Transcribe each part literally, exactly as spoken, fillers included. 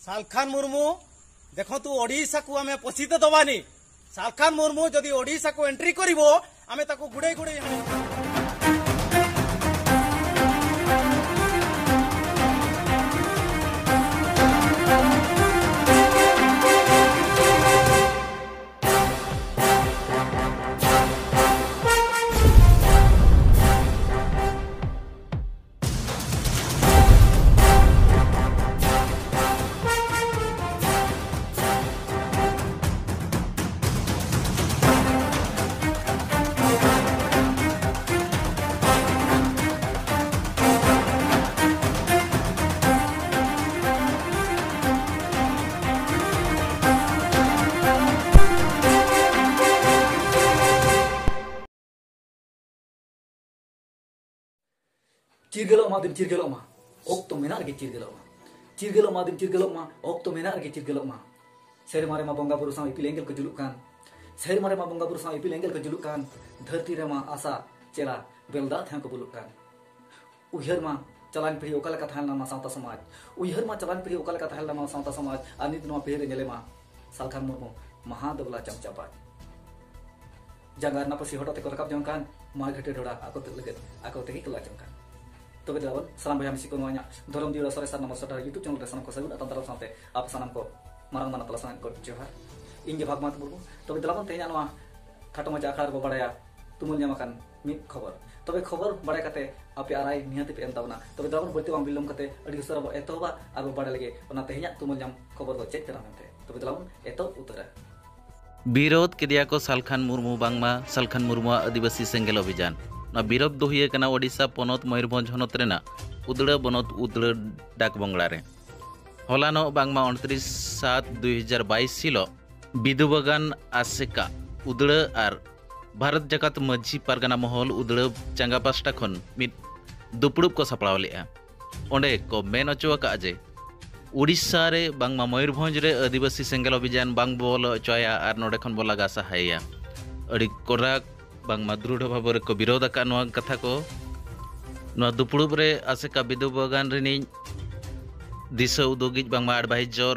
ସାଲଖାନ ମୁର୍ମୁ, ଦେଖନ୍ତୁ, ଓଡ଼ିଶାକୁ ଆମେ ପୋଷିତ ଦବାନି। ସାଲଖାନ ମୁର୍ମୁ ଯଦି ଓଡ଼ିଶାକୁ ଏଣ୍ଟ୍ରି କରିବ, ଆମେ ତାକୁ ଗୁଡ଼େଇ ଗୁଡ଼େଇ ᱪᱤᱨᱜᱟᱹᱞᱚᱜ ᱢᱟ ᱫᱤᱱ ᱪᱤᱨᱜᱟᱹᱞᱚᱜ ᱢᱟ, ᱚᱠᱛᱚ ᱢᱮᱱᱟᱜ ᱨᱮᱜᱮ ᱪᱤᱨᱜᱟᱹᱞᱚᱜ ᱢᱟ᱾ ᱪᱤᱨᱜᱟᱹᱞᱚᱜ ᱢᱟ ᱫᱤᱱ ᱪᱤᱨᱜᱟᱹᱞᱚᱜ ᱢᱟ, ᱚᱠᱛᱚ ᱢᱮᱱᱟᱜ ᱨᱮᱜᱮ ᱪᱤᱨᱜᱟᱹᱞᱚᱜ ᱢᱟ᱾ ᱥᱮᱨᱢᱟ ᱨᱮᱢᱟ ᱵᱚᱸᱜᱟ ᱵᱩᱨᱩ ᱥᱟᱶ ᱤᱯᱤᱞ ᱮᱸᱜᱮᱞ ᱠᱚ ᱡᱩᱞᱩᱜ ᱠᱟᱱ, ᱥᱮᱨᱢᱟ ᱨᱮᱢᱟ ᱵᱚᱸᱜᱟ ᱵᱩᱨᱩ ᱥᱟᱶ ᱤᱯᱤᱞ ᱮᱸᱜᱮᱞ ᱠᱚ ᱡᱩᱞᱩᱜ ᱠᱟᱱ, ᱫᱷᱟᱹᱨᱛᱤ ᱨᱮᱢᱟ ᱟᱥᱟ ᱪᱮᱞᱟ ᱵᱮᱞ ᱫᱟᱜ ᱛᱮᱦᱚᱸ ᱠᱚ ᱵᱩᱞᱩᱜ ᱠᱟᱱ᱾ ᱩᱭᱦᱟᱹᱨ ᱢᱟ ᱪᱟᱞᱟᱣᱮᱱ ᱯᱤᱲᱦᱤ ᱚᱠᱟ ᱞᱮᱠᱟ ᱛᱟᱦᱮᱸ ᱞᱮᱱᱟ ᱱᱚᱣᱟ ᱥᱟᱶᱛᱟ ᱥᱚᱢᱟᱡᱽ, ᱩᱭᱦᱟᱹᱨ ᱢᱟ ᱪᱟᱞᱟᱣᱮᱱ ᱯᱤᱲᱦᱤ ᱚᱠᱟ ᱞᱮᱠᱟ ᱛᱟᱦᱮᱸ ᱞᱮᱱᱟ ᱱᱚᱣᱟ ᱥᱟᱶᱛᱟ ᱥᱚᱢᱟᱡᱽ, ᱟᱨ ᱱᱤᱛ ᱱᱚᱣᱟ ᱯᱤᱲᱦᱤ ᱨᱮ ᱧᱮᱞᱮ ᱢᱟ ᱥᱟᱞᱠᱷᱟᱱ ᱢᱩᱨᱢᱩ ᱢᱟᱦᱟ ᱫᱚᱜᱽᱞᱟ ᱪᱟᱢᱪᱟᱯᱟᱫ᱾ ᱡᱟᱸᱜᱟ ᱨᱮᱱᱟᱜ ᱯᱟᱹᱥᱤ ᱦᱚᱴᱚᱜ ᱛᱮᱠᱚ ᱨᱟᱠᱟᱵ ᱡᱚᱝ ᱠᱟᱱ, ᱢᱟᱨ ᱜᱷᱟᱹᱴᱤ ᱰᱷᱚᱲᱟ ᱟᱠᱚ ᱛᱮ ᱞᱟᱹᱜᱤᱫ ᱟᱠᱚ ᱛᱮᱜᱮ ᱠᱚ ᱞᱟᱡ ᱡᱚᱝ ᱠᱟᱱ᱾ ᱛᱚᱵᱮ ᱫᱮᱞᱟᱵᱚᱱ ᱥᱟᱱᱟᱢ ᱵᱚᱭᱦᱟ ᱢᱤᱥᱤ ᱠᱚ ᱱᱚᱣᱟ ᱤᱧᱟᱹᱜ ᱫᱷᱚᱨᱚᱢ ᱡᱤᱣᱤ ᱥᱚᱨᱮᱥ ᱟᱨ ᱱᱟᱢᱚ ᱥᱚᱴᱟᱨ YouTube ᱪᱮᱱᱮᱞ ᱨᱮ ᱥᱟᱱᱟᱢ ᱠᱚ ᱥᱟᱹᱜᱩᱱ ᱟᱛᱟᱝ ᱫᱟᱨᱟᱢ ᱥᱟᱶᱛᱮ ᱟᱯᱮ ᱥᱟᱱᱟᱢ ᱠᱚ ᱢᱟᱨᱟᱝ ᱢᱟᱱᱚᱛ ᱛᱟᱞᱟ ᱥᱟᱱᱟᱢ ᱠᱚ ᱡᱚᱦᱟᱨ᱾ ᱤᱧ ᱜᱮ ᱵᱷᱟᱜᱽᱢᱟᱛ ᱢᱩᱨᱢᱩ᱾ ᱛᱚᱵᱮ ᱫᱮᱞᱟᱵᱚᱱ ᱛᱮᱦᱮᱧᱟᱜ ᱱᱚᱣᱟ ᱠᱷᱟᱴᱚ ᱢᱟᱪᱷᱟ ᱟᱠᱷᱲᱟ ᱨᱮᱵᱚ ᱵᱟᱲᱟᱭᱟ ᱛᱩᱢᱟᱹᱞ ᱧᱟᱢ ᱟᱠᱟᱱ ᱢᱤᱫ ᱠᱷᱚᱵᱚᱨ᱾ ᱛᱚᱵᱮ ᱠᱷᱚᱵᱚᱨ ᱵᱟᱲᱟᱭ ᱠᱟᱛᱮ ᱟᱯᱮᱭᱟᱜ ᱨᱟᱭ ᱱᱤᱦᱟᱹᱛ ᱯᱮ ᱮᱢ ᱛᱟᱵᱚᱱᱟ᱾ ᱛᱚᱵᱮ ᱫᱮᱞᱟᱵᱚᱱ ᱵᱟᱹᱲᱛᱤ ᱵᱟᱝ ᱵᱤᱞᱚᱢ ᱠᱟᱛᱮ ᱟᱹᱰᱤ ᱩᱥᱟᱹᱨᱟ ᱵᱚ ᱮᱛᱚᱦᱚᱵᱟ ᱟᱨ ᱵᱚ ᱵᱟᱲᱟᱭ ᱞᱮᱜᱮ ᱚᱱᱟ ᱛᱮᱦᱮᱧᱟᱜ ᱛᱩᱢᱟᱹᱞ ᱧᱟᱢ ᱠᱷᱚᱵᱚᱨ ᱫᱚ ᱪᱮᱫ ᱠᱟᱱᱟ ᱢᱮᱱᱛᱮ᱾ ᱛᱚᱵᱮ ᱫᱮᱞᱟᱵᱚᱱ ᱮᱛᱚᱦᱚᱵ ᱩᱛᱟᱹᱨᱟ᱾ ᱵᱤᱨᱳᱫᱷ ᱠᱮᱫᱮᱭᱟ ᱠᱚ ᱥᱟᱞᱠᱷᱟᱱ ᱢᱩᱨᱢᱩ ᱵᱟᱝᱢᱟ ᱥᱟᱞᱠᱷᱟᱱ ᱢᱩᱨᱢᱩᱣᱟᱜ ᱟᱹᱫᱤᱵᱟᱹᱥᱤ ᱥᱮᱸᱜᱮᱞ ᱚᱵᱷᱤᱡᱟᱱ᱾ ᱱᱚᱣᱟ ᱵᱤᱨᱳᱫᱷ ᱫᱚ ᱦᱩᱭ ᱟᱠᱟᱱᱟ ᱳᱰᱤᱥᱟ ᱯᱚᱱᱚᱛ ᱢᱚᱭᱩᱨᱵᱷᱚᱸᱡᱽ ᱦᱚᱱᱚᱛ ᱨᱮᱱᱟᱜ ᱩᱫᱽᱲᱟᱹ ᱵᱚᱱᱚᱛ ᱩᱫᱽᱲᱟᱹ ᱰᱟᱠ ᱵᱚᱝᱜᱽᱞᱟ ᱨᱮ᱾ ᱦᱚᱞᱟᱱᱚᱜ ᱵᱟᱝᱢᱟ ᱩᱱᱛᱨᱤᱥ ᱥᱟᱛ ᱫᱩᱭ ᱦᱟᱡᱟᱨ ᱵᱟᱭᱤᱥ ᱦᱤᱞᱳᱜ ᱵᱤᱫᱩ ᱵᱟᱜᱟᱱ ᱟᱥᱮᱠᱟ ᱩᱫᱽᱲᱟᱹ ᱟᱨ ᱵᱷᱟᱨᱚᱛ ᱡᱟᱠᱟᱛ ᱢᱟᱹᱡᱷᱤ ᱯᱟᱨᱜᱟᱱᱟ ᱢᱚᱦᱚᱞ ᱩᱫᱽᱲᱟᱹ ᱪᱟᱸᱜᱟ ᱯᱟᱥᱴᱟ ᱠᱷᱚᱱ ᱢᱤᱫ ᱫᱩᱯᱲᱩᱵ ᱠᱚ ᱥᱟᱯᱲᱟᱣ ᱞᱮᱫᱼᱟ᱾ ᱚᱸᱰᱮ ᱠᱚ ᱢᱮᱱ ᱦᱚᱪᱚ ᱟᱠᱟᱫᱼᱟ ᱡᱮ ᱩᱲᱤᱥᱥᱟ ᱨᱮ ᱵᱟᱝᱢᱟ ᱢᱚᱭᱩᱨᱵᱷᱚᱸᱡᱽ ᱨᱮ ᱟᱹᱫᱤᱵᱟᱹᱥᱤ ᱥᱮᱸᱜᱮᱞ ᱚᱵᱷᱤᱡᱟᱱ ᱵᱟᱝ ᱵᱚᱞᱚ ᱦᱚᱪᱚᱭᱟ ᱟᱨ ᱱᱚᱰᱮ ᱠᱷᱚᱱ ᱵᱚ ᱞᱟᱜᱟ ᱥᱟᱦᱟᱭᱮᱭᱟ᱾ ᱟᱹᱰᱤ ᱠᱚᱰᱟ ᱵᱟᱝᱢᱟ ᱫᱨᱩᱲᱦᱚ ᱵᱷᱟᱵᱽ ᱨᱮᱠᱚ ᱵᱤᱨᱳᱫ ᱟᱠᱟᱫ ᱱᱚᱣᱟ ᱠᱟᱛᱷᱟ ᱠᱚ᱾ ᱱᱚᱣᱟ ᱫᱩᱯᱲᱩᱵ ᱨᱮ ᱟᱥᱮᱠᱟ ᱵᱤᱫᱩ ᱵᱟᱜᱟᱱ ᱨᱤᱱᱤᱡ ᱫᱤᱥᱟᱹ ᱩᱫᱩᱜᱤᱡ ᱵᱟᱝᱢᱟ ᱟᱰᱵᱷᱟᱭᱡᱚᱨ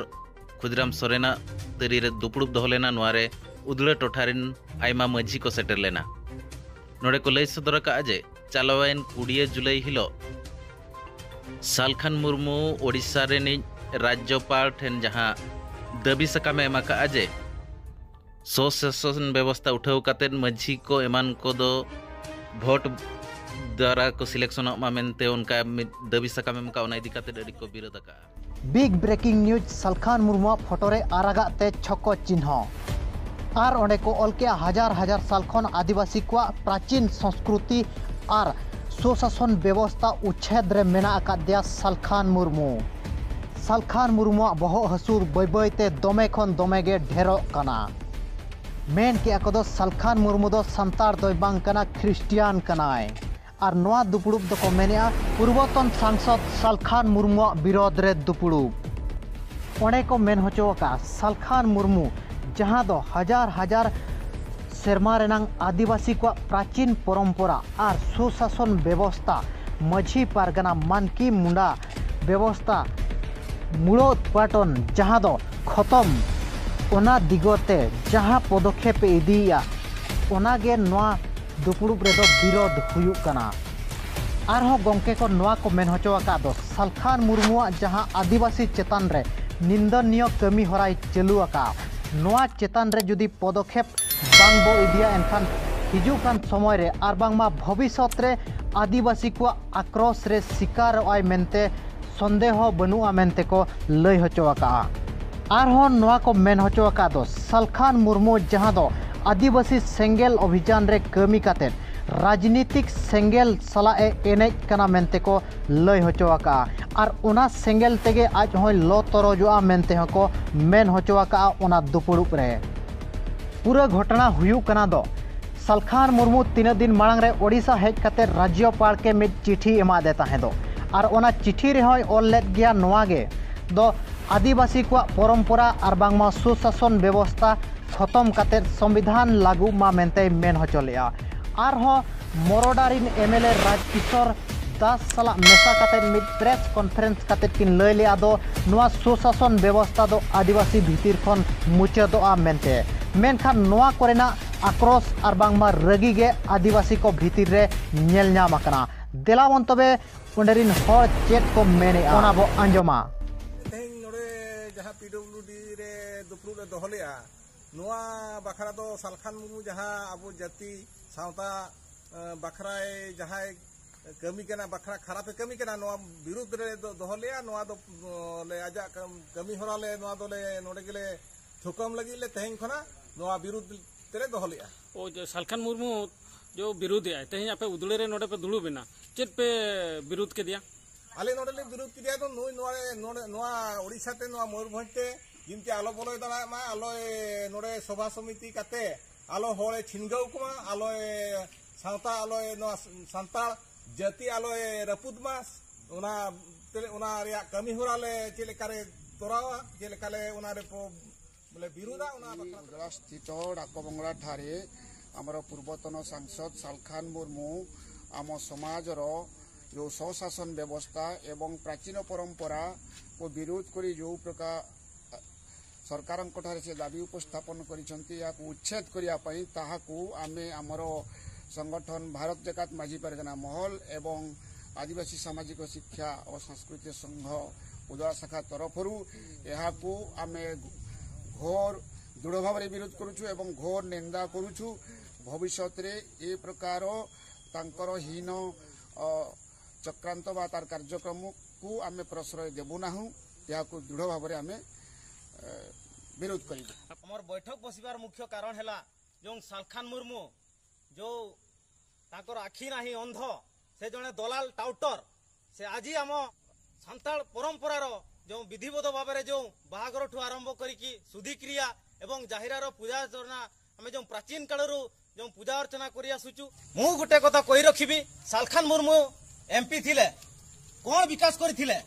ᱠᱷᱩᱫᱤᱨᱟᱢ ᱥᱚᱨᱮᱱᱟᱜ ᱛᱟᱹᱨᱤ ᱨᱮ ᱫᱩᱯᱲᱩᱵ ᱫᱚᱦᱚ ᱞᱮᱱᱟ᱾ ᱱᱚᱣᱟ ᱨᱮ ᱩᱫᱽᱲᱟ ᱴᱚᱴᱷᱟ ᱨᱮᱱ ᱟᱭᱢᱟ ᱢᱟᱹᱡᱷᱤ ᱠᱚ ᱥᱮᱴᱮᱨ ᱞᱮᱱᱟ᱾ ᱱᱚᱰᱮ ᱠᱚ ᱞᱟᱹᱭ ᱥᱚᱫᱚᱨ ᱟᱠᱟᱫᱼᱟ ᱡᱮ ᱪᱟᱞᱟᱣᱮᱱ ᱠᱩᱲᱤᱭᱟᱹ ᱡᱩᱞᱟᱭ ᱦᱤᱞᱳᱜ ᱥᱟᱞᱠᱷᱟᱱ ᱢᱩᱨᱢᱩ ᱳᱰᱤᱥᱟ ᱨᱤᱱᱤᱡ ᱨᱟᱡᱽᱡᱚᱯᱟᱲ ᱴᱷᱮᱱ ᱡᱟᱦᱟᱸ ᱫᱟᱹᱵᱤ ᱥᱟᱠᱟᱢ ᱮ ᱮᱢ ᱟᱠᱟᱫᱼᱟ ᱡᱮ ᱥᱚᱥᱟᱥᱚᱱ ᱵᱮᱵᱚᱥᱛᱷᱟ ᱩᱴᱷᱟᱹᱣ ᱠᱟᱛᱮᱫ ᱢᱟᱹᱡᱷᱤ ᱠᱚ ᱮᱢᱟᱱ ᱠᱚᱫᱚ ᱵᱷᱳᱴ ᱫᱟᱨᱟ ᱠᱚ ᱥᱤᱞᱮᱠᱥᱚᱱᱚᱜ ᱢᱟ ᱢᱮᱱᱛᱮ ᱚᱱᱠᱟ ᱢᱤᱫ ᱫᱟᱹᱵᱤ ᱥᱟᱠᱟᱢ ᱮᱢ ᱟᱠᱟᱫ, ᱚᱱᱟ ᱤᱫᱤ ᱠᱟᱛᱮᱫ ᱟᱹᱰᱤ ᱠᱚ ᱵᱤᱨᱳᱫ ᱟᱠᱟᱫᱼᱟ᱾ ᱵᱤᱜᱽ ᱵᱨᱮᱠᱤᱝ ᱱᱤᱭᱩᱡᱽ, ᱥᱟᱞᱠᱷᱟᱱ ᱢᱩᱨᱢᱩᱣᱟᱜ ᱯᱷᱳᱴᱳ ᱨᱮ ᱟᱨᱟᱜᱟᱜ ᱛᱮ ᱪᱷᱚᱠᱚ ᱪᱤᱱᱦᱟᱹ᱾ ᱟᱨ ᱚᱸᱰᱮ ᱠᱚ ᱚᱞ ᱠᱮᱜᱼᱟ, ᱦᱟᱡᱟᱨ ᱦᱟᱡᱟᱨ ᱥᱟᱞ ᱠᱷᱚᱱ ᱟᱹᱫᱤᱵᱟᱹᱥᱤ ᱠᱚᱣᱟᱜ ᱯᱨᱟᱪᱤᱱ ᱥᱚᱸᱥᱠᱨᱩᱛᱤ ᱟᱨ ᱥᱩᱥᱟᱥᱚᱱ ᱵᱮᱵᱚᱥᱛᱷᱟ ᱩᱪᱷᱮᱫ ᱨᱮ ᱢᱮᱱᱟᱜ ᱟᱠᱟᱫᱮᱭᱟ ᱥᱟᱞᱠᱷᱟᱱ ᱢᱩᱨᱢᱩ᱾ ᱥᱟᱞᱠᱷᱟᱱ ᱢᱩᱨᱢᱩᱣᱟᱜ ᱵᱚᱦᱚᱜ ᱦᱟᱹᱥᱩᱨ ᱵᱟᱹᱭ ᱵᱟᱹᱭ ᱛᱮ ᱫᱚᱢᱮ ᱠᱷᱚᱱ ᱫᱚᱢᱮ ᱜᱮ ᱰᱷᱮᱨᱚᱜ ᱠᱟᱱᱟ᱾ ᱢᱮᱱ ᱠᱮᱜᱼᱟ ᱠᱚ ᱫᱚ ᱥᱟᱞᱠᱷᱟᱱ ᱢᱩᱨᱢᱩ ᱫᱚ ᱥᱟᱱᱛᱟᱲ ᱫᱚᱭ ᱵᱟᱝ ᱠᱟᱱᱟ, ᱠᱷᱨᱤᱥᱴᱤᱭᱟᱱ ᱠᱟᱱᱟᱭ᱾ ᱟᱨ ᱱᱚᱣᱟ ᱫᱩᱯᱲᱩᱵ ᱫᱚᱠᱚ ᱢᱮᱱᱮᱜᱼᱟ ᱯᱩᱨᱵᱚᱛᱚᱱ ᱥᱟᱝᱥᱚᱫ ᱥᱟᱞᱠᱷᱟᱱ ᱢᱩᱨᱢᱩᱣᱟᱜ ᱵᱤᱨᱳᱫᱷ ᱨᱮ ᱫᱩᱯᱲᱩᱵ᱾ ᱚᱸᱰᱮ ᱠᱚ ᱢᱮᱱ ᱦᱚᱪᱚ ᱟᱠᱟᱫᱼᱟ ᱥᱟᱞᱠᱷᱟᱱ ᱢᱩᱨᱢᱩ, ᱡᱟᱦᱟᱸ ᱫᱚ ᱦᱟᱡᱟᱨ ᱦᱟᱡᱟᱨ ᱥᱮᱨᱢᱟ ᱨᱮᱱᱟᱝ ᱟᱹᱫᱤᱵᱟᱹᱥᱤ ᱠᱚᱣᱟᱜ ᱯᱨᱟᱪᱤᱱ ᱯᱚᱨᱚᱢᱯᱚᱨᱟ ᱟᱨ ᱥᱩᱥᱟᱥᱚᱱ ᱵᱮᱵᱚᱥᱛᱟ, ᱢᱟᱹᱡᱷᱤ ᱯᱟᱨᱜᱟᱱᱟ, ᱢᱟᱱᱠᱤ ᱢᱩᱸᱰᱟ ᱵᱮᱵᱚᱥᱛᱟ ᱢᱩᱲᱟᱹᱫ ᱯᱟᱴᱚᱱ, ᱡᱟᱦᱟᱸ ᱫᱚ ᱠᱷᱚᱛᱚᱢ, ᱚᱱᱟ ᱫᱤᱜᱚᱛᱮ ᱡᱟᱦᱟᱸ ᱯᱚᱫᱚᱠᱷᱮᱯ ᱮ ᱤᱫᱤᱭᱮᱜᱼᱟ, ᱚᱱᱟᱜᱮ ᱱᱚᱣᱟ ᱫᱩᱯᱲᱩᱵ ᱨᱮᱫᱚ ᱵᱤᱨᱳᱫᱷ ᱦᱩᱭᱩᱜ ᱠᱟᱱᱟ᱾ ᱟᱨᱦᱚᱸ ᱜᱚᱢᱠᱮ ᱠᱚ ᱱᱚᱣᱟ ᱠᱚ ᱢᱮᱱ ᱦᱚᱪᱚ ᱟᱠᱟᱫ ᱫᱚ, ᱥᱟᱞᱠᱷᱟᱱ ᱢᱩᱨᱢᱩᱣᱟᱜ ᱡᱟᱦᱟᱸ ᱟᱹᱫᱤᱵᱟᱹᱥᱤ ᱪᱮᱛᱟᱱ ᱨᱮ ᱱᱤᱱᱫᱚᱱᱤᱭᱚ ᱠᱟᱹᱢᱤ ᱦᱚᱨᱟᱭ ᱪᱟᱹᱞᱩ ᱟᱠᱟᱫᱼᱟ, ᱱᱚᱣᱟ ᱪᱮᱛᱟᱱ ᱨᱮ ᱡᱩᱫᱤ ᱯᱚᱫᱚᱠᱷᱮᱯ ᱵᱟᱝ ᱵᱚ ᱤᱫᱤᱭᱟ, ᱮᱱᱠᱷᱟᱱ ᱦᱤᱡᱩᱜ ᱠᱟᱱ ᱥᱚᱢᱚᱭ ᱨᱮ ᱟᱨ ᱵᱟᱝᱢᱟ ᱵᱷᱚᱵᱤᱥᱥᱚᱛ ᱨᱮ ᱟᱹᱫᱤᱵᱟᱹᱥᱤ ᱠᱚᱣᱟᱜ ᱟᱠᱨᱳᱥ ᱨᱮ ᱥᱤᱠᱟᱨᱚᱜ ᱟᱭ ᱢᱮᱱᱛᱮ ᱥᱚᱱᱫᱮᱦᱚ ᱵᱟᱹᱱᱩᱜᱼᱟ ᱢᱮᱱᱛᱮ ᱠᱚ ᱞᱟᱹᱭ ᱦᱚᱪᱚ ᱟᱠᱟᱫᱼᱟ᱾ ᱟᱨᱦᱚᱸ ᱱᱚᱣᱟ ᱠᱚ ᱢᱮᱱ ᱦᱚᱪᱚ ᱟᱠᱟᱫ ᱫᱚ, ᱥᱟᱞᱠᱷᱟᱱ ᱢᱩᱨᱢᱩ ᱡᱟᱦᱟᱸ ᱫᱚ ᱟᱹᱫᱤᱵᱟᱹᱥᱤ ᱥᱮᱸᱜᱮᱞ ᱚᱵᱷᱤᱡᱟᱱ ᱨᱮ ᱠᱟᱹᱢᱤ ᱠᱟᱛᱮ ᱨᱟᱡᱽᱱᱤᱛᱤᱠ ᱥᱮᱸᱜᱮᱞ ᱥᱟᱞᱟᱜ ᱮ ᱮᱱᱮᱡ ᱠᱟᱱᱟ ᱢᱮᱱᱛᱮ ᱠᱚ ᱞᱟᱹᱭ ᱦᱚᱪᱚ ᱟᱠᱟᱫᱼᱟ᱾ ᱟᱨ ᱚᱱᱟ ᱥᱮᱸᱜᱮᱞ ᱛᱮᱜᱮ ᱟᱡ ᱦᱚᱸᱭ ᱞᱚ ᱛᱚᱨᱚᱡᱚᱜᱼᱟ ᱢᱮᱱᱛᱮ ᱦᱚᱸᱠᱚ ᱢᱮᱱ ᱦᱚᱪᱚ ᱟᱠᱟᱫᱼᱟ ᱚᱱᱟ ᱫᱩᱯᱲᱩᱵ ᱨᱮ᱾ ᱯᱩᱨᱟᱹ ᱜᱷᱚᱴᱚᱱᱟ ᱦᱩᱭᱩᱜ ᱠᱟᱱᱟ ᱫᱚ, ᱥᱟᱞᱠᱷᱟᱱ ᱢᱩᱨᱢᱩ ᱛᱤᱱᱟᱹᱜ ᱫᱤᱱ ᱢᱟᱲᱟᱝ ᱨᱮ ᱳᱰᱤᱥᱟ ᱦᱮᱡ ᱠᱟᱛᱮ ᱨᱟᱡᱽᱡᱚᱯᱟᱲ ᱠᱮ ᱢᱤᱫ ᱪᱤᱴᱷᱤ ᱮᱢᱟᱫᱮ ᱛᱟᱦᱮᱸ ᱫᱚ, ᱟᱨ ᱚᱱᱟ ᱪᱤᱴᱷᱤ ᱨᱮᱦᱚᱸᱭ ᱚᱞ ᱞᱮᱫ ᱜᱮᱭᱟ ᱱᱚᱣᱟ ᱜᱮ ᱫᱚ, ᱟᱹᱫᱤᱵᱟᱹᱥᱤ ᱠᱚᱣᱟᱜ ᱯᱚᱨᱚᱢᱯᱚᱨᱟ ᱟᱨ ᱵᱟᱝᱢᱟ ᱥᱩᱥᱟᱥᱚᱱ ᱵᱮᱵᱚᱥᱛᱷᱟ ᱠᱷᱚᱛᱚᱢ ᱠᱟᱛᱮ ᱥᱚᱝᱵᱤᱫᱷᱟᱱ ᱞᱟᱹᱜᱩᱜ ᱢᱟ ᱢᱮᱱᱛᱮᱭ ᱢᱮᱱ ᱦᱚᱪᱚ ᱞᱮᱫᱼᱟ᱾ ᱟᱨᱦᱚᱸ ᱢᱚᱨᱚᱰᱟ ᱨᱤᱱ ᱮᱢ ᱮᱞ ᱮ ᱨᱟᱡᱽ ᱠᱤᱥᱳᱨ ᱫᱟᱥ ᱥᱟᱞᱟᱜ ᱢᱮᱥᱟ ᱠᱟᱛᱮ ᱢᱤᱫ ᱯᱨᱮᱥ ᱠᱚᱱᱯᱷᱟᱨᱮᱱᱥ ᱠᱟᱛᱮ ᱠᱤᱱ ᱞᱟᱹᱭ ᱞᱮᱫᱼᱟ ᱫᱚ ᱱᱚᱣᱟ ᱥᱩᱥᱟᱥᱚᱱ ᱵᱮᱵᱚᱥᱛᱷᱟ ᱫᱚ ᱟᱹᱫᱤᱵᱟᱹᱥᱤ ᱵᱷᱤᱛᱤᱨ ᱠᱷᱚᱱ ᱢᱩᱪᱟᱹᱫᱚᱜᱼᱟ ᱢᱮᱱᱛᱮ᱾ ᱢᱮᱱᱠᱷᱟᱱ ᱱᱚᱣᱟ ᱠᱚᱨᱮᱱᱟᱜ ᱟᱠᱨᱚᱥ ᱟᱨ ᱵᱟᱝᱢᱟ ᱨᱟᱹᱜᱤ ᱜᱮ ᱟᱹᱫᱤᱵᱟᱹᱥᱤ ᱠᱚ ᱵᱷᱤᱛᱤᱨ ᱨᱮ ᱧᱮᱞ ᱧᱟᱢ ᱟᱠᱟᱱᱟ᱾ ᱫᱮᱞᱟ ᱵᱚᱱ ᱛᱚᱵᱮ ᱚᱸᱰᱮ ᱨᱤᱱ ᱦᱚᱲ ᱪᱮᱫ ᱠᱚ ᱢᱮᱱᱮᱫᱼᱟ, ᱚᱱᱟ ᱵᱚ ᱟᱸᱡᱚᱢᱟ᱾ ᱛᱮᱦᱮᱧ ᱱᱚᱰᱮ ᱡᱟᱦᱟᱸ ᱯᱤᱰᱚᱵᱞᱤᱭᱩᱰᱤ ᱨᱮ ᱫᱩᱯᱲᱩᱵ ᱞᱮ ᱫᱚᱦᱚ ᱞᱮᱫᱼᱟ, ᱱᱚᱣᱟ ᱵᱟᱠᱷᱨᱟ ᱫᱚ ᱥᱟᱞᱠᱷᱟᱱ ᱢᱩᱨᱢᱩ ᱡᱟᱦᱟᱸ ᱟᱵᱚ ᱡᱟᱹᱛᱤ ᱥᱟᱶᱛᱟ, ᱮ, ᱵᱟᱠᱷᱨᱟᱭ ᱡᱟᱦᱟᱸᱭ ᱠᱟᱹᱢᱤ ᱠᱟᱱᱟ, ᱵᱟᱠᱷᱨᱟ ᱠᱷᱟᱨᱟᱯ ᱮ ᱠᱟᱹᱢᱤ ᱠᱟᱱᱟ, ᱱᱚᱣᱟ ᱵᱤᱨᱩᱫᱽ ᱨᱮ ᱫᱚ-, ᱫᱚᱦᱚ ᱞᱮᱫᱼᱟ᱾ ᱱᱚᱣᱟ ᱫᱚ, ᱚ, ᱞᱮ ᱟᱡᱟᱜ ᱠᱟᱢ-, ᱠᱟᱹᱢᱤ ᱦᱚᱨᱟ ᱞᱮ ᱱᱚᱣᱟ ᱫᱚᱞᱮ ᱱᱚᱰᱮ ᱜᱮᱞᱮ ᱛᱷᱩᱠᱟᱹᱢ ᱞᱟᱹᱜᱤᱫ ᱞᱮ ᱛᱮᱦᱮᱧ ᱠᱷᱚᱱᱟᱜ ᱱᱚᱣᱟ ᱵᱤᱨᱩᱫᱽ ᱛᱮᱞᱮ ᱫᱚᱦᱚ ᱞᱮᱫᱼᱟ᱾ ᱚ, ᱡᱮ ᱥᱟᱞᱠᱷᱟᱱ ᱢᱩᱨᱢᱩ ᱡᱚ ᱵᱤᱨᱩᱫᱷ ᱮᱫᱟᱭ, ᱛᱮᱦᱮᱧ ᱟᱯᱮ ᱩᱫᱽᱲᱟᱹ ᱨᱮ ᱱᱚᱰᱮ ᱯᱮ ᱫᱩᱲᱩᱵ ᱮᱱᱟ, ᱪᱮᱫ ᱯᱮ ᱵᱤᱨᱩᱫᱷ ᱠᱮᱫᱮᱭᱟ? ᱟᱞᱮ ᱱᱚᱰᱮ ᱞᱮ ᱵᱤᱨᱩᱫᱷ ᱠᱮᱫᱮᱭᱟ ᱫᱚ ᱱᱩᱭ ᱱᱚᱣᱟ, ᱱᱚᱰᱮ, ᱱᱚᱣᱟ ᱳᱰᱤᱥᱟ ᱛᱮ ᱱᱚᱣᱟ ᱢᱚᱭᱩᱨᱵᱷᱚᱸᱡᱽ ᱛᱮ ᱡᱤᱱᱛᱤ ᱟᱞᱚ ᱵᱚᱞᱚᱭ ᱫᱟᱲᱮᱭᱟᱜ ᱢᱟ, ᱟᱞᱚᱭ ᱱᱚᱰᱮ ᱥᱚᱵᱷᱟ ᱥᱚᱢᱤᱛᱤ ᱠᱟᱛᱮ ᱟᱞᱚ ᱦᱚᱲᱮ ᱪᱷᱤᱱᱜᱟᱹᱣ ᱠᱚᱢᱟ, ᱟᱞᱚᱭ ᱥᱟᱶᱛᱟ, ᱟᱞᱚᱭ ᱱᱚᱣᱟ ᱥᱟᱱᱛᱟᱲ ᱡᱟᱹᱛᱤ ᱟᱞᱚᱭ ᱨᱟᱹᱯᱩᱫ ᱢᱟ, ᱚᱱᱟ ᱛᱮ-, ᱚᱱᱟ ᱨᱮᱭᱟᱜ ᱠᱟᱹᱢᱤ ᱦᱚᱨᱟ ᱞᱮ ᱪᱮᱫ ᱞᱮᱠᱟᱨᱮ ᱛᱚᱨᱟᱣᱟ, ᱪᱮᱫ ᱞᱮᱠᱟᱞᱮ ᱚᱱᱟ ᱨᱮ ᱯᱨᱚ-, ᱵᱚᱞᱮ ᱵᱤᱨᱩᱫᱟ, ᱚᱱᱟ ᱵᱟᱠᱷᱨᱟ ᱛᱮ᱾ ᱩᱫᱽᱲᱟ ᱥᱛᱷᱤᱛ ᱰᱟᱠᱚ ᱵᱚᱝᱜᱽᱞᱟ ଠାରେ ଆମର ପୂର୍ବତନ ସାଂସଦ ସାଲଖାନ ମୁର୍ମୁ ଆମ ସମାଜର ଯେଉଁ ସ୍ୱଶାସନ ବ୍ୟବସ୍ଥା ଏବଂ ପ୍ରାଚୀନ ପରମ୍ପରାକୁ ବିରୋଧ କରି ଯେଉଁ ପ୍ରକାର ସରକାରଙ୍କଠାରେ ସେ ଦାବି ଉପସ୍ଥାପନ କରିଛନ୍ତି, ଏହାକୁ ଉଚ୍ଛେଦ କରିବା ପାଇଁ, ତାହାକୁ ଆମେ ଆମର ସଂଗଠନ ଭାରତ ଜାକାତ ମାଝି ପାରଗାନା ମହଲ ଏବଂ ଆଦିବାସୀ ସାମାଜିକ ଶିକ୍ଷା ଓ ସାଂସ୍କୃତିକ ସଂଘ ଉଦଳା ଶାଖା ତରଫରୁ ଏହାକୁ ଆମେ ଘୋର ଦୃଢ଼ ଭାବରେ ବିରୋଧ କରୁଛୁ ଏବଂ ଘୋର ନିନ୍ଦା କରୁଛୁ। ଭବିଷ୍ୟତରେ ଏ ପ୍ରକାର ତାଙ୍କର ହୀନ, ଅ, ଚକ୍ରାନ୍ତ ବା ତାର କାର୍ଯ୍ୟକ୍ରମକୁ ଆମେ ପ୍ରଶ୍ରୟ ଦେବୁ ନାହୁଁ। ଏହାକୁ ଦୃଢ଼ ଭାବରେ ଆମେ, ଏ, ବିରୋଧ କରିବୁ। ଆମର ବୈଠକ ବସିବାର ମୁଖ୍ୟ କାରଣ ହେଲା ଯେଉଁ ସାଲଖାନ ମୁର୍ମୁ, ଯେଉଁ ତାଙ୍କର ଆଖି ନାହିଁ, ଅନ୍ଧ, ସେ ଜଣେ ଦଲାଲ ଟାଉଟର। ସେ ଆଜି ଆମ ସାନ୍ତାଳ ପରମ୍ପରାର ଯେଉଁ ବିଧିବଦ୍ଧ ଭାବରେ ଯେଉଁ ବାହାଘରଠୁ ଆରମ୍ଭ କରିକି ଶୁଦ୍ଧିକ୍ରିୟା ଏବଂ ଜାହିରାର ପୂଜା ଅର୍ଚ୍ଚନା ଆମେ ଯେଉଁ ପ୍ରାଚୀନ କାଳରୁ ଯେଉଁ ପୂଜା ଅର୍ଚ୍ଚନା କରି ଆସୁଛୁ। ମୁଁ ଗୋଟେ କଥା କହି ରଖିବି, ସାଲଖାନ ମୁର୍ମୁ ଏମ୍ପି ଥିଲେ, କ'ଣ ବିକାଶ କରିଥିଲେ?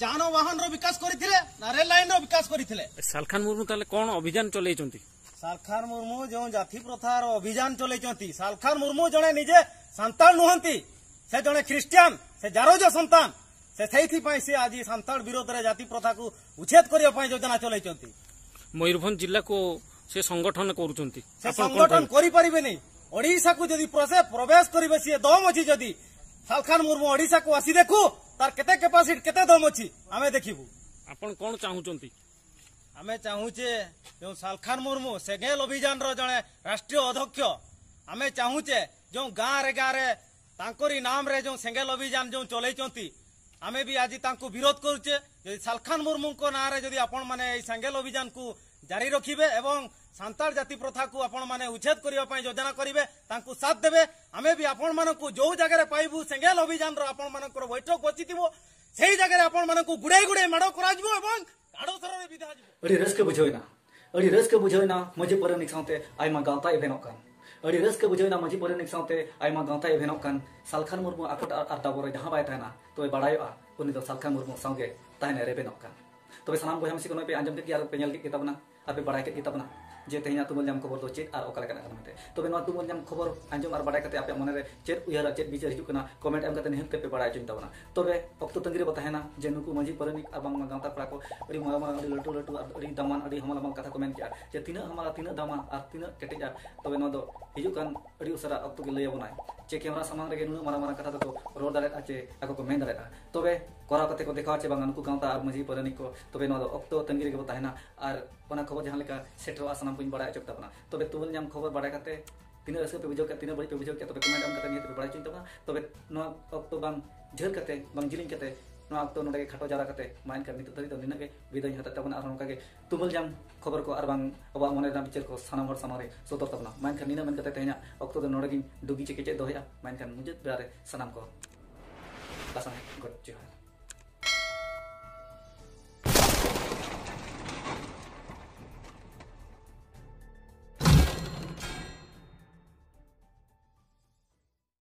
ଯାନବାହନର ବିକାଶ କରିଥିଲେ ନା ରେଳ ଲାଇନର ବିକାଶ କରିଥିଲେ? ସାଲଖାନ ମୁର୍ମୁ ତାହେଲେ କ'ଣ ଅଭିଯାନ ଚଲେଇଛନ୍ତି? ସାଲଖାନ ମୁର୍ମୁ ଯେଉଁ ଜାତି ପ୍ରଥାର ଅଭିଯାନ ଚଲେଇଛନ୍ତି, ସାଲଖାନ ମୁର୍ମୁ ଜଣେ ନିଜେ ସାନ୍ତାଳ ନୁହନ୍ତି, ସେ ଜଣେ ଖ୍ରୀଷ୍ଟିଆନ, ସେ ଜାରଜ ସନ୍ତାନ। ସେ ସେଇଥିପାଇଁ ସେ ଆଜି ସାନ୍ତାଳ ବିରୋଧରେ ଜାତି ପ୍ରଥାକୁ ଉଚ୍ଛେଦ କରିବା ପାଇଁ ଯୋଜନା ଚଲେଇଛନ୍ତି। ମୟୂରଭଞ୍ଜ ଜିଲ୍ଲାକୁ ସେ ସଂଗଠନ କରୁଛନ୍ତି। ସେ ଆପଣ କ'ଣ ସଂଗଠନ କହିବେ? କରିପାରିବେନି। ଓଡ଼ିଶାକୁ ଯଦି ପ୍ରସେ-, ପ୍ରବେଶ କରିବେ, ସିଏ ଦମ ଅଛି ଯଦି, ସାଲଖାନ ମୁର୍ମୁ ଓଡ଼ିଶାକୁ ଆସି ଦେଖୁ, ତାର କେତେ କ୍ୟାପାସିଟି, କେତେ ଦମ ଅଛି, ଆମେ ଦେଖିବୁ। ଆପଣ କ'ଣ ଚାହୁଁଛନ୍ତି? ଆମେ ଚାହୁଁଛେ ଯେଉଁ ସାଲଖାନ ମୁର୍ମୁ ସେଙ୍ଗେଲ ଅଭିଯାନର ଜଣେ ରାଷ୍ଟ୍ରୀୟ ଅଧ୍ୟକ୍ଷ, ଆମେ ଚାହୁଁଛେ ଯେଉଁ ଗାଁରେ ଗାଁରେ ତାଙ୍କରି ନାମରେ ଯେଉଁ ସେଙ୍ଗେଲ ଅଭିଯାନ ଯେଉଁ ଚଲେଇଛନ୍ତି, ଆମେ ବି ଆଜି ତାଙ୍କୁ ବିରୋଧ କରୁଛେ। ଯଦି ସାଲଖାନ ମୁର୍ମୁଙ୍କ ନାଁରେ ଯଦି ଆପଣମାନେ ଏଇ ସେଙ୍ଗେଲ ଅଭିଯାନକୁ ଜାରି ରଖିବେ ଏବଂ ସାନ୍ତାଳ ଜାତି ପ୍ରଥାକୁ ଆପଣମାନେ ଉଚ୍ଛେଦ କରିବା ପାଇଁ ଯୋଜନା କରିବେ, ତାଙ୍କୁ ସାଥ ଦେବେ, ଆମେ ବି ଆପଣମାନଙ୍କୁ ଯେଉଁ ଜାଗାରେ ପାଇବୁ, ସେଙ୍ଗେଲ ଅଭିଯାନର ଆପଣମାନଙ୍କର ବୈଠକ ବସିଥିବ, ସେଇ ଜାଗାରେ ଆପଣମାନଙ୍କୁ ଗୁଡ଼େଇ ଗୁଡ଼େଇ ମାଡ଼ କରାଯିବ ଏବଂ ᱟᱹᱰᱤ ᱨᱟᱹᱥᱠᱟᱹ ᱵᱩᱡᱷᱟᱹᱣ ᱮᱱᱟ᱾ ᱟᱹᱰᱤ ᱨᱟᱹᱥᱠᱟᱹ ᱵᱩᱡᱷᱟᱹᱣ ᱮᱱᱟ ᱢᱟᱹᱡᱷᱤ ᱯᱟᱨᱟᱱᱤᱠ ᱥᱟᱶᱛᱮ ᱟᱭᱢᱟ ᱜᱟᱶᱛᱟ ᱮᱵᱷᱮᱱᱚᱜ ᱠᱟᱱ᱾ ᱟᱹᱰᱤ ᱨᱟᱹᱥᱠᱟᱹ ᱵᱩᱡᱷᱟᱹᱣ ᱮᱱᱟ ᱢᱟᱹᱡᱷᱤ ᱯᱟᱨᱟᱱᱤᱠ ᱥᱟᱶᱛᱮ ᱟᱭᱢᱟ ᱜᱟᱶᱛᱟ ᱮᱵᱷᱮᱱᱚᱜ ᱠᱟᱱ᱾ ᱥᱟᱞᱠᱷᱟᱱ ᱢᱩᱨᱢᱩ ᱟᱠᱚᱴ ᱟᱨ ᱟᱨ ᱫᱟᱵᱚᱨ ᱨᱮ ᱡᱟᱦᱟᱸ ᱵᱟᱭ ᱛᱟᱦᱮᱱᱟ, ᱛᱚᱵᱮ ᱵᱟᱲᱟᱭᱚᱜᱼᱟ ᱩᱱᱤ ᱫᱚ ᱥᱟᱞᱠᱷᱟᱱ ᱢᱩᱨᱢᱩ ᱥᱟᱶᱜᱮ ᱛᱟᱦᱮᱱᱮ ᱨᱮᱵᱮᱱᱚᱜ ᱠᱟᱱ᱾ ᱛᱚᱵᱮ ᱥᱟᱱᱟᱢ ᱵᱚᱭᱦᱟ ᱢᱤᱥᱤ ᱠᱚ ᱱᱚᱜᱼᱚᱭ ᱯᱮ ᱟᱸᱡᱚᱢ ᱠᱮᱫ ᱜᱮᱭᱟ ᱟᱨ ᱯᱮ ᱧᱮᱞ ᱠᱮᱫ ᱜᱮ ᱛᱟᱵᱚᱱᱟ ᱟᱨ ᱯᱮ ᱵᱟᱲᱟᱭ ᱠᱮᱫ ᱜᱮ ᱛᱟᱵᱚᱱᱟ ᱡᱮ ᱛᱮᱦᱮᱧᱟᱜ ᱛᱩᱢᱟᱹᱞ ᱧᱟᱢ ᱠᱷᱚᱵᱚᱨ ᱫᱚ ᱪᱮᱫ ᱟᱨ ᱚᱠᱟ ᱞᱮᱠᱟᱱᱟᱜ ᱠᱟᱱᱟ ᱢᱮᱱᱛᱮ᱾ ᱛᱚᱵᱮ ᱱᱚᱣᱟ ᱛᱩᱢᱟᱹᱞ ᱧᱟᱢ ᱠᱷᱚᱵᱚᱨ ᱟᱸᱡᱚᱢ ᱟᱨ ᱵᱟᱲᱟᱭ ᱠᱟᱛᱮ ᱟᱯᱮᱭᱟᱜ ᱢᱚᱱᱮᱨᱮ ᱪᱮᱫ ᱩᱭᱦᱟᱹᱨ ᱟᱨ ᱪᱮᱫ ᱵᱤᱪᱟᱹᱨ ᱦᱤᱡᱩᱜ ᱠᱟᱱᱟ, ᱠᱚᱢᱮᱱᱴ ᱮᱢ ᱠᱟᱛᱮ ᱱᱤᱦᱟᱹᱛ ᱛᱮᱯᱮ ᱵᱟᱲᱟᱭ ᱦᱚᱪᱚᱧ ᱛᱟᱵᱚᱱᱟ᱾ ᱛᱚᱵᱮ ᱚᱠᱛᱚ ᱛᱟᱺᱜᱤ ᱨᱮᱵᱚ ᱛᱟᱦᱮᱱᱟ ᱡᱮ ᱱᱩᱠᱩ ᱢᱟᱹᱡᱷᱤ ᱯᱟᱨᱟᱱᱤᱠ ᱟᱨ ᱵᱟᱝᱢᱟ ᱜᱟᱶᱛᱟ ᱠᱚᱲᱟ ᱠᱚ ᱟᱹᱰᱤ ᱢᱟᱨᱟᱝ ᱢᱟᱨᱟᱝ, ᱟᱹᱰᱤ ᱞᱟᱹᱴᱩ ᱞᱟᱹᱴᱩ ᱟᱨ ᱟᱹᱰᱤ ᱫᱟᱢᱟᱱ, ᱟᱹᱰᱤ ᱦᱟᱢᱟᱞ ᱦᱟᱢᱟᱞ ᱠᱟᱛᱷᱟ ᱠᱚ ᱢᱮᱱ ᱠᱮᱜᱼᱟ ᱡᱮ ᱛᱤᱱᱟᱹᱜ ᱦᱟᱢᱟᱞᱟ, ᱛᱤᱱᱟᱹᱜ ᱫᱟᱢᱟ ᱟᱨ ᱛᱤᱱᱟᱹᱜ ᱠᱮᱴᱮᱡᱟ᱾ ᱛᱚᱵᱮ ᱱᱚᱣᱟ ᱫᱚ ᱦᱤᱡᱩᱜ ᱠᱟᱱ ᱟᱹᱰᱤ ᱩᱥᱟᱹᱨᱟ ᱚᱠᱛᱚ ᱜᱮ ᱞᱟᱹᱭ ᱟᱵᱚᱱᱟᱭ ᱡᱮ ᱠᱮᱢᱨᱟ ᱥᱟᱢᱟᱝ ᱨᱮᱜᱮ ᱱᱩᱱᱟᱹᱜ ᱢᱟᱨᱟᱝ ᱢᱟᱨᱟᱝ ᱠᱟᱛᱷᱟ ᱫᱚᱠᱚ ᱨᱚᱲ ᱫᱟᱲᱮᱭᱟᱜᱼᱟ ᱪᱮ ᱟᱠᱚ ᱠᱚ ᱢᱮᱱ ᱫᱟᱲᱮᱭᱟᱜᱼᱟ᱾ ᱛᱚᱵᱮ ᱠᱚᱨᱟᱣ ᱠᱟᱛᱮ ᱠᱚ ᱫᱮᱠᱷᱟᱣᱟ ᱪᱮ ᱵᱟᱝᱟ ᱱᱩᱠᱩ ᱜᱟᱶᱛᱟ ᱟᱨ ᱢᱟᱹᱡᱷᱤ ᱯᱟᱨᱟᱱᱤᱠ ᱠᱚ᱾ ᱛᱚᱵᱮ ᱱᱚᱣᱟ ᱫᱚ ᱚᱠᱛᱚ ᱛᱟᱺᱜᱤ ᱨᱮᱜᱮ ᱵᱚ ᱛᱟᱦᱮᱱᱟ ᱟᱨ ᱚᱱᱟ ᱠᱷᱚᱵᱚᱨ ᱡᱟᱦᱟᱸ ᱞᱮᱠᱟ ᱥᱮᱴᱮᱨᱚᱜᱼᱟ, ᱥᱟᱱᱟᱢ ᱠᱚᱧ ᱵᱟᱲᱟᱭ ᱦᱚᱪᱚ ᱠᱮᱫ ᱛᱟᱵᱚᱱᱟ᱾ ᱛᱚᱵᱮ ᱛᱩᱢᱟᱹᱞ ᱧᱟᱢ ᱠᱷᱚᱵᱚᱨ ᱵᱟᱲᱟᱭ ᱠᱟᱛᱮ ᱛᱤᱱᱟᱹᱜ ᱨᱟᱹᱥᱠᱟᱹ ᱯᱮ ᱵᱩᱡᱷᱟᱹᱣ ᱠᱮᱫ, ᱛᱤᱱᱟᱹᱜ ᱵᱟᱹᱲᱤᱡ ᱯᱮ ᱵᱩᱡᱷᱟᱹᱣ ᱠᱮᱫ, ᱛᱚᱵᱮ ᱠᱚᱢᱮᱱᱴ ᱮᱢ ᱠᱟᱛᱮ ᱱᱤᱦᱟᱹᱛ ᱯᱮ ᱵᱟᱲᱟᱭ ᱦᱚᱪᱚᱧ ᱛᱟᱵᱚᱱᱟ᱾ ᱛᱚᱵᱮ ᱱᱚᱣᱟ ᱚᱠᱛᱚ ᱵᱟᱝ ᱡᱷᱟᱹᱞ ᱠᱟᱛᱮ, ᱵᱟᱝ ᱡᱤᱞᱤᱧ ᱠᱟᱛᱮ, ᱱᱚᱣᱟ ᱚᱠᱛᱚ ᱱᱚᱰᱮ ᱜᱮ ᱠᱷᱟᱴᱚ ᱡᱟᱣᱨᱟ ᱠᱟᱛᱮ ᱢᱟ ᱮᱱᱠᱷᱟᱱ ᱱᱤᱛᱚᱜ ᱫᱷᱟᱹᱨᱤᱡ ᱫᱚ ᱱᱤᱱᱟᱹᱜ ᱜᱮ ᱵᱤᱫᱟᱹᱭ ᱤᱧ ᱦᱟᱛᱟᱣ ᱛᱟᱵᱚᱱᱟ᱾ ᱟᱨᱦᱚᱸ ᱱᱚᱝᱠᱟ ᱜᱮ ᱛᱩᱢᱟᱹᱞ ᱧᱟᱢ ᱠᱷᱚᱵᱚᱨ ᱠᱚ ᱟᱨ ᱵᱟᱝ ᱟᱵᱚᱣᱟᱜ ᱢᱚᱱᱮ ᱨᱮᱱᱟᱜ ᱵᱤᱪᱟᱹᱨ ᱠᱚ ᱥᱟᱱᱟᱢ ᱦᱚᱲ ᱥᱟᱢᱟᱝ ᱨᱮ ᱥᱚᱫᱚᱨ ᱛᱟᱵᱚᱱᱟ᱾ ᱢᱟ ᱮᱱᱠᱷᱟᱱ ᱱᱤᱱᱟᱹᱜ ᱢᱮᱱ ᱠᱟᱛᱮ ᱛᱮᱦᱮᱧᱟᱜ ᱚᱠᱛᱚ ᱫᱚ ᱱᱚᱰᱮ ᱜᱤᱧ ᱰᱩᱜᱤ ᱪᱮ ᱠᱮᱪᱮᱫ ᱫᱚᱦᱚᱭᱮᱫᱼᱟ᱾ ᱢᱟ ᱮᱱᱠᱷᱟᱱ ᱢᱩᱪᱟᱹᱫ ᱵᱮᱲᱟ ᱨᱮ ᱥᱟᱱᱟᱢ ᱠᱚ ᱞᱟᱥᱟᱲᱦᱮᱫ ᱜᱚᱰ ᱡᱚᱦᱟᱨ᱾